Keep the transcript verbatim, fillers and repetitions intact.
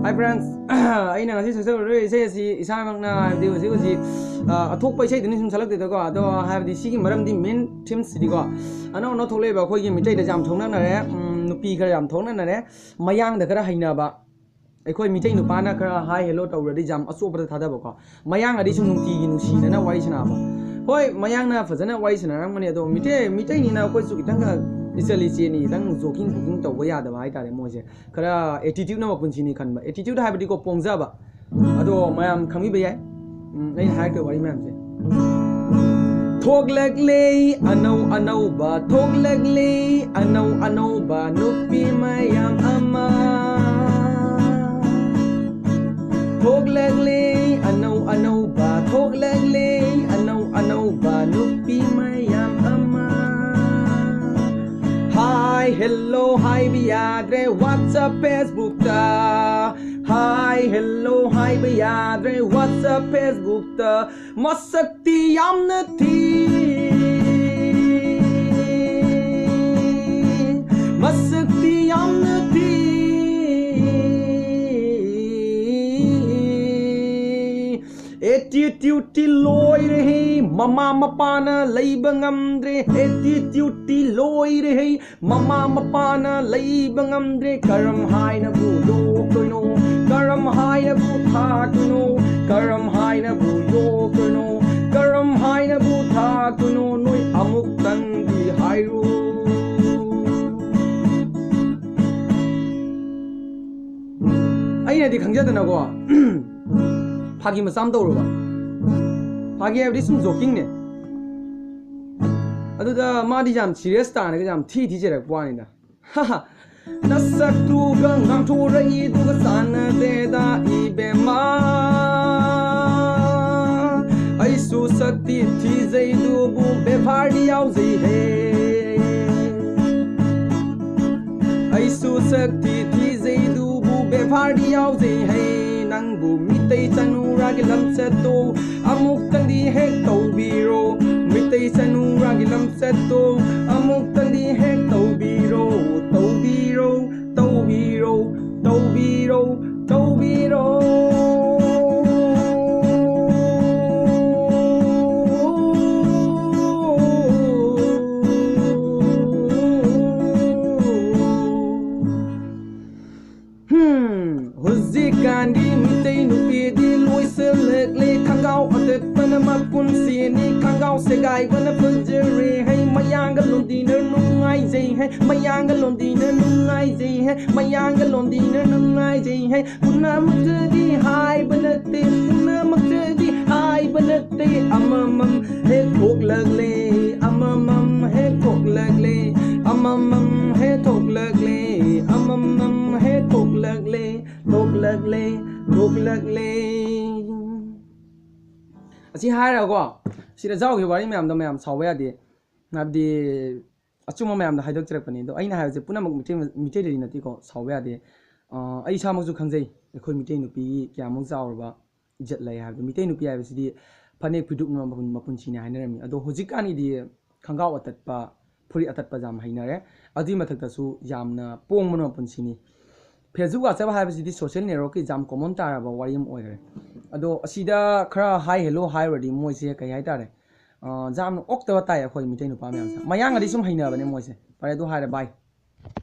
Hi friends, ꯑꯩꯅ ꯉꯁꯤ ꯁꯛꯆꯔꯨꯔꯤꯕ ꯏꯁꯩ ꯑꯁꯤ ꯏꯁꯥꯃꯛꯅ, ꯍꯥꯏꯕꯗꯤ ꯍꯧꯖꯤꯛ ꯍꯧꯖꯤꯛ, ꯑ, ꯑꯊꯣꯛꯄ ꯏꯁꯩꯗꯨꯅꯤ ꯁꯨꯝ ꯁꯛꯂꯛꯇꯦꯗꯀꯣ꯫ ꯑꯗꯣ ꯍꯥꯏꯕꯗꯤ ꯁꯤꯒꯤ ꯃꯔꯝꯗꯤ, main theme ꯁꯤꯗꯤꯀꯣ, ꯑꯅꯧ ꯑꯅꯧ ꯊꯣꯛꯂꯛꯏꯕ ꯑꯩꯈꯣꯏꯒꯤ ꯃꯤꯇꯩꯗ ꯌꯥꯝ ꯊꯣꯛꯅꯅꯔꯦ, ꯎꯝ, ꯅꯨꯄꯤ ꯈꯔ ꯌꯥꯝ ꯊꯣꯛꯅꯅꯔꯦ, ꯃꯌꯥꯡꯗ ꯈꯔ ꯍꯩꯅꯕ, ꯑꯩꯈꯣꯏ ꯃꯤꯇꯩ ꯅꯨꯄꯥꯅ ꯈꯔ hi hello ꯇꯧꯔꯗꯤ ꯌꯥꯝ ꯑꯆꯣꯞꯄꯗ ꯊꯥꯗꯕꯀꯣ꯫ ꯃꯌꯥꯡꯒꯗꯤ ꯁꯨꯝ ꯅꯨꯡꯇꯤꯒꯤ ꯅꯨꯡꯁꯤꯅꯅ ꯋꯥꯔꯤ ꯁꯥꯟꯅꯕ꯫ ꯍꯣꯏ, ꯃꯌꯥꯡꯅ ꯐꯖꯅ ꯋꯥꯔꯤ ꯁꯥꯟꯅꯔꯝꯒꯅꯤ, ꯑꯗꯣ ꯃꯤꯇꯩ, ꯃꯤꯇꯩꯅꯤꯅ ꯑꯩꯈꯣꯏꯁꯨ ꯈꯤꯇꯪꯒ ꯏꯆꯜ ꯏꯆꯦꯅꯤ, ꯈꯤꯇꯪ joking ꯈꯣꯀꯤꯡ ꯇꯧꯕ ꯌꯥꯗꯕ ꯍꯥꯏꯇꯥꯔꯦ ꯃꯣꯏꯁꯦ꯫ ꯈꯔ attitude ꯅ ꯃꯄꯨꯟꯁꯤꯅꯤ ꯈꯟꯕ꯫ Attitude ꯍꯥꯏꯕꯗꯤꯀꯣ, ꯄꯣꯡꯖꯕ꯫ ꯑꯗꯣ ꯃꯌꯥꯝ ꯈꯪꯕꯤꯕ ꯌꯥꯏ, ꯎꯝ, ꯑꯩꯅ ꯍꯥꯏꯔꯛꯇꯣꯏ ꯋꯥꯔꯤ ꯃꯌꯥꯝꯁꯦ꯫ ꯊꯣꯛꯂꯛꯂꯦ ꯑꯅꯧ ꯑꯅꯧꯕ, ꯊꯣꯛꯂꯛꯂꯦ ꯑꯅꯧ ꯑꯅꯧꯕ ꯅꯨꯄꯤ ꯃꯌꯥꯝ ꯑꯃ꯫ ꯊꯣꯛꯂꯛꯂꯦ ꯑꯅꯧ ꯑꯅꯧꯕ, ꯊꯣꯛꯂꯛꯂꯦ ꯑꯅꯧ ꯑꯅꯧꯕ ꯅꯨꯄꯤ ꯃꯌꯥꯝ ꯑꯃ꯫ Hi hello ꯍꯥꯏꯕ ꯌꯥꯗ꯭ꯔꯦ WhatsApp Facebook ꯇ꯫ Hi hello ꯍꯥꯏꯕ ꯌꯥꯗ꯭ꯔꯦ WhatsApp Facebook ꯇ꯫ ꯃꯁꯛꯇꯤ ꯌꯥꯝꯅ ꯊꯤ, ꯃꯁꯛꯇꯤ ꯌꯥꯝꯅ ꯊꯤ꯫ Attitude ꯇꯤ ꯂꯣꯏꯔꯦꯍꯦ, ꯃꯃꯥ ꯃꯄꯥꯅ ꯂꯩꯕ ꯉꯝꯗ꯭ꯔꯦ꯫ Attitude ꯇꯤ ꯂꯣꯏꯔꯦꯍꯦ, ꯃꯃꯥ ꯃꯄꯥꯅ ꯂꯩꯕ ꯉꯝꯗ꯭ꯔꯦ꯫ ꯀꯔꯝ ꯍꯥꯏꯅꯕꯨ ꯌꯣꯛꯇꯣꯏꯅꯣ? ꯀꯔꯝ ꯍꯥꯏꯅꯕꯨ ꯊꯥꯛꯇꯣꯏꯅꯣ? ꯀꯔꯝ ꯍꯥꯏꯅꯕꯨ ꯌꯣꯛꯇꯣꯏꯅꯣ? ꯀꯔꯝ ꯍꯥꯏꯅꯕꯨ ꯊꯥꯛꯇꯣꯏꯅꯣ? ꯅꯣꯏ ꯑꯃꯨꯛꯇꯪꯗꯤ ꯍꯥꯏꯔꯨ꯫ ꯑꯩꯅꯗꯤ ꯈꯪꯖꯗꯅꯀꯣ, ꯐꯥꯒꯤ ꯃꯆꯥ ꯑꯃ ꯇꯧꯔꯨꯕ꯫ ꯐꯥꯒꯤ ꯍꯥꯏꯕꯗꯤ ꯁꯨꯝ joking ꯅꯦ꯫ ꯑꯗꯨꯗ ꯃꯥꯗꯤ ꯌꯥꯝ serious ꯇꯥꯅꯒ ꯌꯥꯝ ꯊꯤ ꯊꯤ ꯆꯩꯔꯛꯄ ꯋꯥꯅꯤꯗ꯫ ꯅꯁꯛꯇꯨꯒ ꯉꯥꯡꯊꯣꯔꯛꯏꯗꯨꯒ ꯆꯥꯟꯅꯗꯦꯗ ꯏꯕꯦꯝꯃ꯫ ꯑꯩꯁꯨ ꯁꯛꯇꯤ ꯊꯤꯖꯩꯗꯨꯕꯨ ꯕꯦꯚꯥꯔꯗꯤ ꯌꯥꯎꯖꯩꯍꯦ꯫ ꯑꯩꯁꯨ ꯁꯛꯇꯤ ꯊꯤꯖꯩꯗꯨꯕꯨ ꯕꯦꯚꯥꯔꯗꯤ ꯌꯥꯎꯖꯩꯍꯦ꯫ ꯅꯪꯕꯨ ꯃꯤꯇꯩ ꯆꯅꯨꯔꯥꯒꯤ ꯂꯝꯆꯠꯇꯣ ꯑꯃꯨꯛꯇꯪꯗꯤ ꯍꯦꯛ ꯇꯧꯕꯤꯔꯣ꯫ ꯃꯤꯇꯩ ꯆꯅꯨꯔꯥꯒꯤ ꯂꯝꯆꯠꯇꯣ ꯑꯃꯨꯛꯇꯪꯗꯤ ꯍꯦꯛ ꯇꯧꯕꯤꯔꯣ꯫ ꯇꯧꯕꯤꯔꯣ, ꯇꯧꯕꯤꯔꯣ, ꯇꯧꯕꯤꯔꯣ, ꯇꯧ ꯄꯤꯔꯣ꯫ ꯍꯝ, ꯍꯧꯖꯤꯛꯀꯥꯟꯒꯤ ꯃꯤꯇꯩ ꯅꯨꯄꯤꯗꯤ ꯂꯣꯏꯁꯤꯜꯂꯛꯂꯦ꯫ ꯈꯪꯒꯥꯎ ꯑꯇꯠꯄꯅ ꯃꯄꯨꯟꯁꯤꯅꯤ꯫ ꯈꯪꯒꯥꯎ ꯁꯦꯒꯥꯏꯕꯅ ꯐꯖꯔꯦ ꯍꯥꯏ꯫ ꯃꯌꯥꯡꯒ ꯂꯣꯟꯗꯤꯅ ꯅꯨꯡꯉꯥꯏꯖꯩ ꯍꯥꯏ꯫ ꯃꯌꯥꯡꯒ ꯂꯣꯟꯗꯤꯅ ꯅꯨꯡꯉꯥꯏꯖꯩ ꯍꯥꯏ꯫ ꯃꯌꯥꯡꯒ ꯂꯣꯟꯗꯤꯅ ꯅꯨꯡꯉꯥꯏꯖꯩ ꯍꯥꯏ꯫ ꯄꯨꯝꯅꯃꯛꯇꯗꯤ ꯍꯥꯏꯕ ꯅꯠꯇꯦ꯫ ꯄꯨꯝꯅꯃꯛꯇꯗꯤ ꯍꯥꯏꯕ ꯅꯠꯇꯦ꯫ ꯑꯃꯃꯝ ꯍꯦꯛ ꯊꯣꯛꯂꯛꯂꯦ꯫ ꯑꯃꯃꯝ ꯍꯦꯛ ꯊꯣꯛꯂꯛꯂꯦ꯫ ꯑꯃꯃꯝ ꯍꯦꯛ ꯊꯣꯛꯂꯛꯂꯦ꯫ ꯑꯃꯃꯝ ꯍꯦꯛ ꯊꯣꯛꯂꯛꯂꯦ꯫ ꯊꯣꯛꯂꯛꯂꯦ꯫ ꯊꯣꯛꯂꯛꯂꯦ꯫ ꯑꯁꯤ ꯍꯥꯏꯔꯒꯀꯣ, ꯁꯤꯗ ꯖꯥꯎꯒꯤ ꯋꯥꯔꯤ ꯃꯌꯥꯝꯗꯣ ꯃꯌꯥꯝ ꯁꯥꯎꯕ ꯌꯥꯗꯦ꯫ ꯍꯥꯏꯕꯗꯤ ꯑꯆꯨꯝꯕ ꯃꯌꯥꯝꯗꯣ ꯍꯥꯏꯗꯣꯛꯆꯔꯛꯄꯅꯤ꯫ ꯑꯗꯣ ꯑꯩꯅ ꯍꯥꯏꯕꯁꯦ ꯄꯨꯝꯅꯃꯛ ꯃꯤꯇꯩ-, ꯃꯤꯇꯩꯗꯗꯤ ꯅꯠꯇꯦꯀꯣ, ꯁꯥꯎꯕ ꯌꯥꯗꯦ꯫ ꯑ, ꯑꯩ ꯏꯁꯥꯃꯛꯁꯨ ꯈꯪꯖꯩ, ꯑꯩꯈꯣꯏ ꯃꯤꯇꯩ ꯅꯨꯄꯤꯒꯤ ꯀꯌꯥꯃꯨꯛ ꯆꯥꯎꯔꯕ ꯏꯖꯠ ꯂꯩ ꯍꯥꯏꯕꯗꯣ꯫ ꯃꯤꯇꯩ ꯅꯨꯄꯤ ꯍꯥꯏꯕꯁꯤꯗꯤ ꯐꯅꯦꯛ ꯐꯤꯗꯨꯛꯅ ꯃꯄꯨꯟ-, ꯃꯄꯨꯟꯁꯤꯅꯤ ꯍꯥꯏꯅꯔꯝꯃꯤ꯫ ꯑꯗꯣ ꯍꯧꯖꯤꯛꯀꯥꯟꯒꯤꯗꯤ ꯈꯣꯡꯒ꯭ꯔꯥꯎ ꯑꯇꯠꯄ, ꯐꯨꯔꯤꯠ ꯑꯇꯠꯄꯁꯦ ꯌꯥꯝ ꯍꯩꯅꯔꯦ꯫ ꯑꯗꯨꯒꯤ ꯃꯊꯛꯇꯁꯨ ꯌꯥꯝꯅ ꯄꯣꯡꯕꯅ ꯃꯄꯨꯟꯁꯤꯅꯤ꯫ Facebook, WhatsApp ꯍꯥꯏꯕꯁꯤꯗꯤ social networkꯀꯤ ꯌꯥꯝ common ꯇꯥꯔꯕ ꯋꯥꯔꯤ ꯑꯃ ꯑꯣꯏꯈ꯭ꯔꯦ꯫ ꯑꯗꯣ ꯑꯁꯤꯗ ꯈꯔ hi hello ꯍꯥꯏꯔꯨꯔꯗꯤ ꯃꯣꯏꯁꯦ ꯀꯩ ꯍꯥꯏꯇꯥꯔꯦ, ꯑ, ꯌꯥꯝꯅ ꯑꯣꯛꯇꯕ ꯇꯥꯏ ꯑꯩꯈꯣꯏ ꯃꯤꯇꯩ ꯅꯨꯄꯥ ꯃꯌꯥꯝꯁꯦ꯫ ꯃꯌꯥꯡꯒꯗꯤ ꯁꯨꯝ ꯍꯩꯅꯕꯅꯦ ꯃꯣꯏꯁꯦ꯫ ꯐꯔꯦ, ꯑꯗꯨ ꯍꯥꯏꯔꯦ, bye꯫